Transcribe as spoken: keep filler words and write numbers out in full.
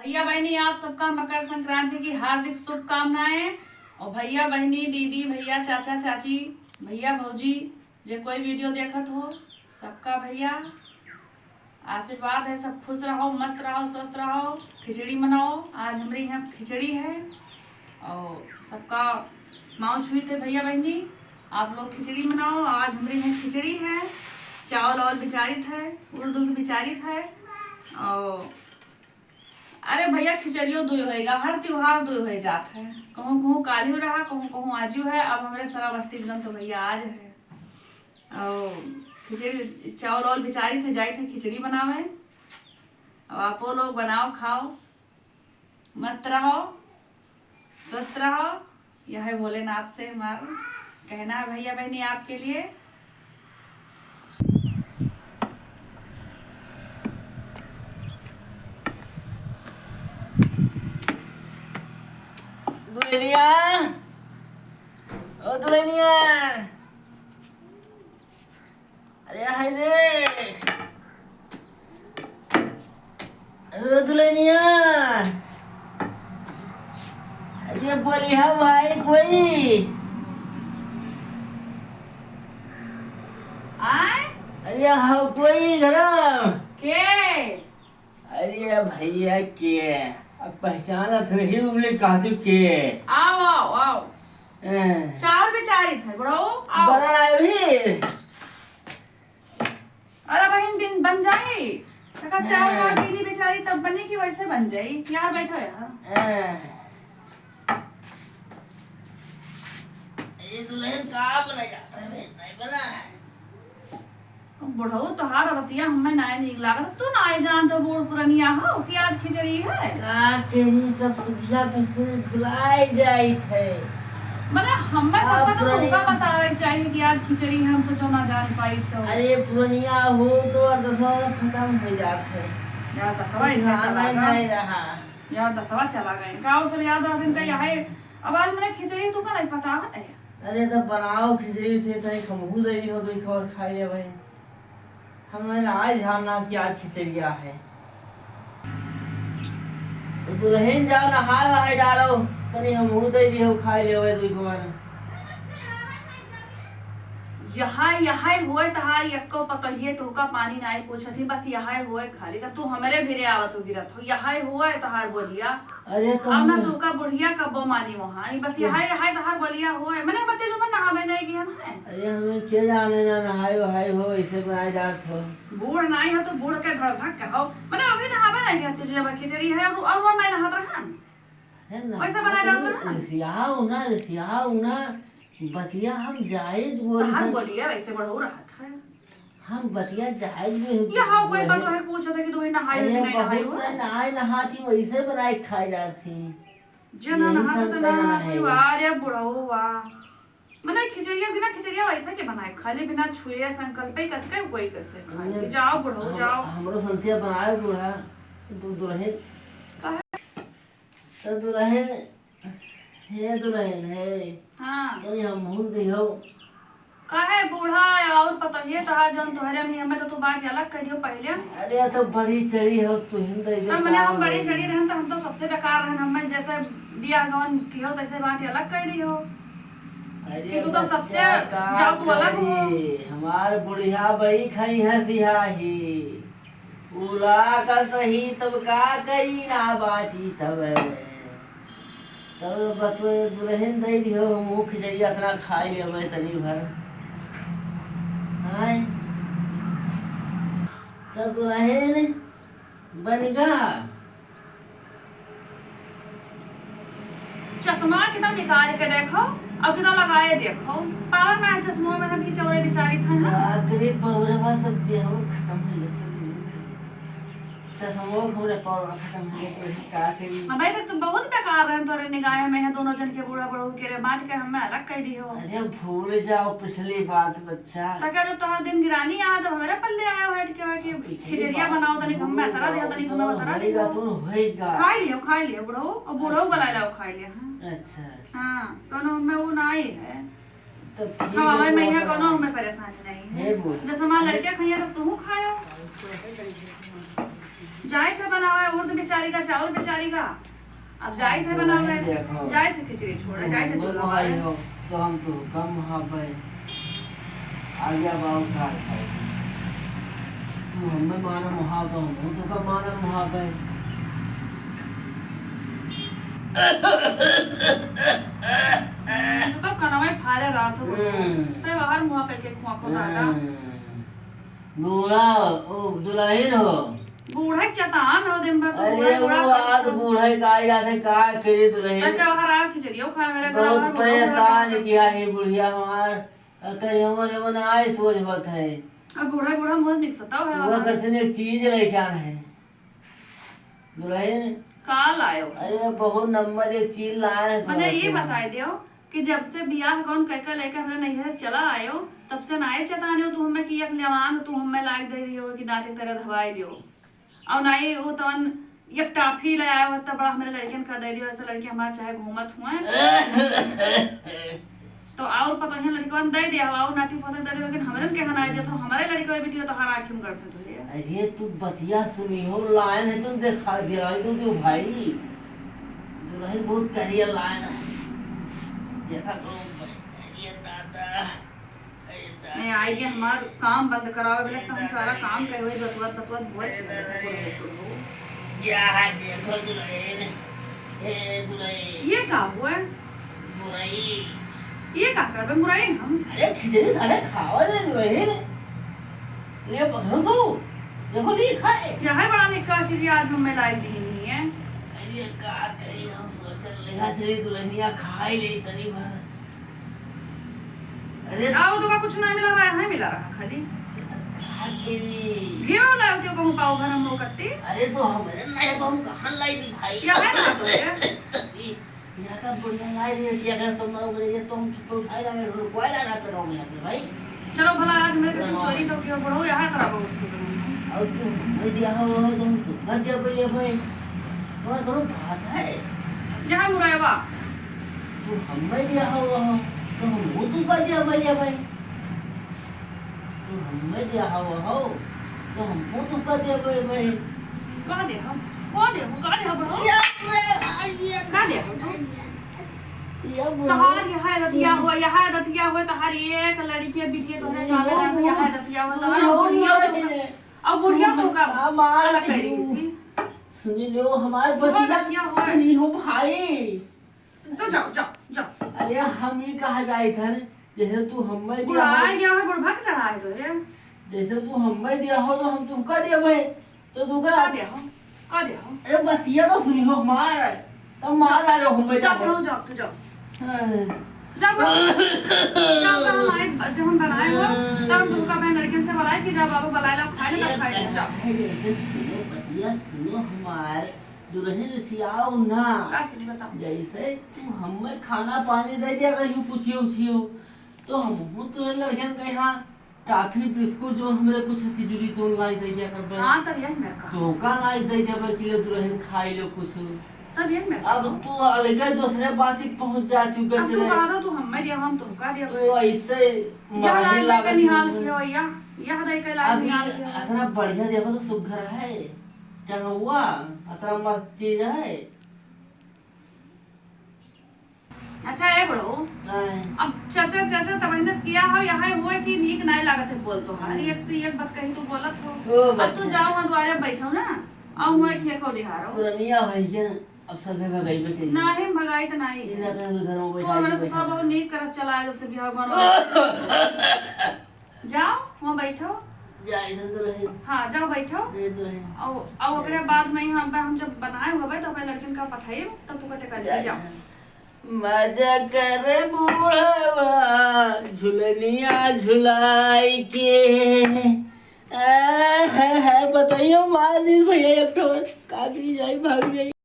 भैया बहिनी, आप सबका मकर संक्रांति की हार्दिक शुभकामनाएं। और भैया बहिनी, दीदी भैया, चाचा चाची, भैया भौजी, जे कोई video देखत हो, सबका भैया आशीर्वाद है, सब खुश रहो, मस्त रहो, स्वस्थ रहो, खिचड़ी मनाओ। आज हमरे यहाँ खिचड़ी है और सबका पाँव छुइत है भैया बहिनी, आप लोग खिचड़ी मनाओ। आज हमरे यहाँ खिचड़ी है, चावल और बिचारित है, उड़द उड़द बिचारित है। और अरे भैया, खिचड़ियो दुई होएगा, हर त्योहार दुई हो जात है। कहूँ कहूँ कालियो रहा, कहूँ कहूँ आजू है। अब हमरे सरावस्ती जिलन तो भैया आज है। और खिचड़ी, चावल और बिचारित है, जाइत है खिचड़ी बनावे। अब आपो लोग बनाओ, खाओ, मस्त रहो, स्वस्थ रहो। यह है भोलेनाथ से हमार कहना है भैया बहिनी आपके लिए। दुल्हनिया, ओ दुल्हनिया, अरे हाय रे, ओ दुल्हनिया, अरे बोलिहा भाई कोई। आय? अरे हाँ कोई घर। के? अरे भैया के, अब पहचानत रही उमले कहते के। आओ, आओ, आओ। ए। चाउर बिचारित है, बुढ़ऊ, आओ। बना रहा है अभी? अरे बहिन, बिन बन जाई। तका चाउर हाँ। वाउर बीनी बिचारी तब बनी कि वैसे बन जाई? यार बैठो यार। हाँ। ये दुल्हन का बना जाता है, नहीं बना है। बुढ़ऊ, तोहार रतिया हमें नाय नीक लागत। तू नाय जानत बूढ़ पुरनिया हो कि आज खिचड़ी है। का करी, सब सुधिया पिसरी भुलाए जाइत है। मने हमें अब सबका तो पुरनिया तुमका बतावे के चाहिए कि आज खिचड़ी है, हम सब जो ना जान पाई तो। अरे पुरनिया हो तो और दसवा खत्म हो जात है। यार दसवा इतना ध्यान चला नहीं गया। नहीं रहा। यार दसवा चला गए। का वो सब याद रहत है इनका? यह है, अब आज मने खिचड़ी तू का नहीं पता है? अरे तो बनाओ खिचड़ी से, तनी हमहू दे दिहो, दो खबर खाई ले भाई। हमें ना आज ध्यान ना कि आज खिचड़िया है। तो दुल्हन जाओ नहा नहाए डालो, तनी हमहू दे दिहो खाई लेवे दो खबर। यहाँ, यहाँ हुए तहार यक्को पतोहिए तोहका पानी नाई पूछत ही, बस यहाँ हुए खाली। तब तू हमरे भिरे आवत हो गिरत हो, यहाँ हुए तहार बोलिया। अरे तो अब ना हम तोहका बुढ़िया कब्बो मानी वहाँ, बस तो यहाँ, यहाँ तहार बोलिया हुए। मने बत्ती जो नहावे नहीं गया ना है। अरे हमें के जाने ना नहाए वहाए हो, ऐसे बनाए जात हो। बूढ़ नाई हो तो बूढ़ के भड़भक कहो। मने अभी नहावे नहीं गया तुझे, जब खिचड़ी है और, और वो नहीं नहात रहन। अरे ना, वैसे बनाए जात रहन। रिसियाओ ना, रिसियाओ ना। बतिया हम जायज बोली तहार बोलिया वैसे बढ़ऊ रहत है। हम बतिया जाए भी हम यहाँ कोई बात है, पूछत है कि तू नहाई अरे कि नहीं नहाई बहुत हो? से नहाए नहाती, वैसे बनाए खाए जाती। जे ना यही नहाता सब तो ना कहना नहाती है। वाह रे बुढ़ऊ वाह। मने खिचड़िया, बिना खिचड़िया वैसे के बनाए, खाली बिना छुए संकल्प ही कसके कोई कसे खाए। अरे, जाओ बुढ़ऊ, हम, जाओ। हमरो संतिया बनाए बूढ़ा, तू दुल्हन। काहे? तो दुल्हन, हे दुल्हन, हे। हाँ। तनी हमहू दिहो। काहे बूढ़ा और पतोहिए तोहार जौन तोहरे में हमें तो तू बांट अलग कर दियो पहले। अरे तो बड़ी चढ़ी हो, तू ही दे दे अब मने का हम बड़ी बोली। चढ़ी रहन तो हम तो सबसे बेकार रहन, हमें जैसे बियाह गवन किहो तैसे बांट अलग कर दियो। अरे कि तू तो बच्चा सबसे का जाओ तू अलग हो। करी, हमार बुढ़िया बड़ी खई है सियाही। उला कर सही तब का करी ना बाटी तब। तब बतवे दुल्हन दे दियो, मुँह खिचड़ी अतना खाई लेवे तनी भर। आय। तब दुल्हन बन गा। चश्मा कितना निकाल के देखो और कितना लगाए देखो, पावर ना है चश्मों में, हम ही चौरे बिचारी था ना। बाप रे, पौरवा सब देहो खत्म हो गया, सब ले गए। चश्मो हमरे पौरवा खत्म हो गया, कोई का करी। हमें तो तुम बहुत बेकार रहे तोरे निगाह में है, दोनों जन के बूढ़ा बूढ़ा के रे बांट के हमें अलग कर दियो। अरे भूल जाओ पिछली बात बच्चा। ताकि जब तोहर दिन गिरानी आवे तो हमारे पल्ले आए हो हट के, कि पिछली खिचड़िया बात बनाओ तनी भूल हमें तरा दियो, जाओ, तनी हमें तरा होएगा दियो। तो होएगा। खाई लियो, खाई लियो बूढ़ो, और बूढ़ो अच्छा। गलाए लाओ खाई लियो। हाँ। अच्छा, अच्छा। हाँ, तो ना, मैं वो ना आई है। तब ठीक हाँ, है, हमें वो यहाँ तो कोनो हमें परेशानी नहीं है। हे बोल। जैसे हमारे हे लड़के खाइए तो तू खायो। जाइत है बनावे उर्द बेचारी का, चाउर बेचारी का। अब जाइत है बनावे, देखो, जाइत है खिचड़ी छोड़े, जाइत है चूल्हा बारे। तो हम तो कम वहाँ पे आज्ञा बाबू का है। तू हमें माना मुहाव तो हम तो का माना मुहाव है। तो, तो कनवे फारे रात हो। हम्म। तो बाहर मुहा करके खुआ को दादा। हम्म। बूढ़ा, ओ, दुलहिन हो। बूढ़ा के चतान हो, दिन भर तो अरे, बूढ़ा, बूढ़ा वो करत आज हो। बूढ़ा का आई जात है, का करी दुलहिन? तब क्या बाहर आवे खिचड़ियो खाए मेरे घर बहुत बाहर बहुत परेशान बूढ़ा किया है बुढ़िया हमार। अतरे हमर एमन आए सोच होत है। अब बूढ़ा, बूढ़ा मोज निकसता है तू बाहर। अगर तने एक चीज लेके आना है। दुलहिन। का लायो? अरे, बहुत नंबर एक चीज लाए हैं मने तुम्हारे ये लिए। बताई दियो कि जब से बियाह गौन कइके लेके हमरे नैहर चला आयो, तब से नाए चताने हो तू हमें कि एक लेवांग तू हमें लाग दे दियो कि दांते तेरे धवाई लियो। और नाए वो तवन एक टाफी ले आयो, तो बड़ा हमरे लड़कियन का दे दियो, ऐसे लड़के हमारे चाहे घूमत हुए। तो और पतोहिया लड़कवन दे दिया, और नाती पोते दे दिया, लेकिन हमरन के हनाए दिया, तो हमारे लड़के बिटिया तो हर आँखी में गड़थे धोए। अरे तू बतिया सुनी हो, लाइन है तुम देखा दिया, तू दो भाई। दुलहिन बहुत करिया लाइन है। देखा करो भाई, अरे दादा, अरे दादा। नहीं, आई के हमार काम बंद करावे, बोले तो हम सारा काम करवाई, बतवत, बतवत भोर के देखो, देखो। जा, देखो दुलहिन, ए दुलहिन। ये का हुआ? मुरई। ये का करबे मुरई हम? अरे खिचड़ी सारे खावा दे दुलहिन। ये पकड़ो तू। देखो नहीं खाए। यह है बड़ा निक्का चीज आज हमें लाई दी नहीं है। अरे का करी हम सोचल रहा चली दुलहिनिया खाई ले तनी भर। अरे और तो का कुछ नहीं मिला रहा है, मिला रहा खाली। का करी? घेव लाओ क्यों कहूँ पाव भर हम लोग कत्ती? अरे तो हमरे ना है तो हम कहाँ लाई दी भाई? यह है ना तो है। तनी यहाँ का बुढ़िया लाई रही है, अगर सब मरो बोले, ये तो हम चुप उठाए ला रहे, रुकवाए ला रहा, तो रहो यहाँ पे भाई। चलो भला, आज मेरे को चोरी तो किया, बुढ़ऊ यहाँ तरह बहुत खुश हूँ। और तू हमें दिया हो, हो, तो हम तुमका दिया भाई, ये भाई। और करो बात है। यहाँ मुरायबा। तू हमें दिया हो, हो, तो हम वो तुमका दिया भाई, ये भाई। तू हमें दिया हो, हो, तो हमको तुमका दिया भाई, भाई। का दे हम? का दे हम? का दे हम, बुढ़ऊ? ये, ये, ये, का दे हम? ये बुढ़ऊ। तहार यह दतिया हुआ, यह दतिया हुआ, तहार एक लड़की बिटिया तोहरे सुन जाने लो, ना, तो यह दतिया हुआ, सुन तहार लो, बुढ़िया सुन तो लो। अब बुढ़िया तो का हमार अलग कर दी। सुन लो, हमार बतिया दतिया हुआ। सुनी हो भाई। तो जाओ, जाओ, जाओ। अरे हम ही कहा जाए थे, जैसे तू हमें दिया हो। बुढ़ा गया है, बुढ़वा के चढ़ा है तो रे। जैसे तू हमें दिया हो तो हम तुमका दिया भाई। तो तू का का दे हो? का दे हो? अरे बतिया तो सुनी हो हमार। तब मार डालो हमें जाओ, जाओ। जाओ, जाओ, जाओ। हाँ। जाओ, जाओ, जब हम आए, जब हम बनाए हो, तब हम तुमका अपने लड़कियन से बुलाए कि जाओ बाबू बुलाए लो, खाए लो, तब खाए लो, जाओ। अरे जैसे सुनो, बतिया सुनो हमार, दुलहिन रिसियाओ ना। का सुनी बताओ? जैसे तू हमें खाना पानी दे दिया, अगर यूं पूछियो, उछियो, तो हम हूँ तोरे लड़कियन के यहाँ टाफी, बिस्कुट, जो हमरे कुछ चीजुरी तो लाई दे दिया करबे। हाँ, तब यही मेरे का। तो का लाई दे देबे कि ले दुलहिन खाई लो कुछ। तब यही मेरे का। अब तू अलगे दूसरे बात ही पहुँच जा चुके अब तू चले। कहा था, तू हमें दिया, हम तुमका दिया। तू ऐसे यह मारे लाइन में लागत निहाल हूँ। किया भैया, यह दे के लाइन अब निहाल ये किया। इतना बढ़िया देखो तो सुघर है, टंगुआ, इतना मस्त चीज है। अच्छा, ए बड़ो, हाँ। अब चचा, चचा, तब इन्हें किया हो, यहाँ हुआ कि नीक नाय लागत है बोल तो, हाँ। अरे, एक से एक बात कही तू बोलत हो। ओ, अब तू बच्चा। जाओ वहाँ द्वारे बैठो ना, और हुआ कि एको डिहारो। पुरनिया हो गया ना, अब सब में भगाई बैठे। नाही, भगाई तो नाही। ये ना कहीं घर में तू बैठा हमारे के से बैठा। थोड़ा बहुत नीक करत चला, जब से बिहाव गाना। जाओ, वहाँ बैठो। जा, इधर तो रहे। हाँ, जाओ बैठो। ये तो है। और, और ओकरे बाद में हम, हम जब बनाए होबे तो अपने लड़किन का पठाइब, तब तू कटे कर ले जाओ। मजा करे बुढ़वा झुलनिया झुलाई के। आ, है, है, बताइयो, मार दी भैया एक ठो। का करी जाई, भाग जाई।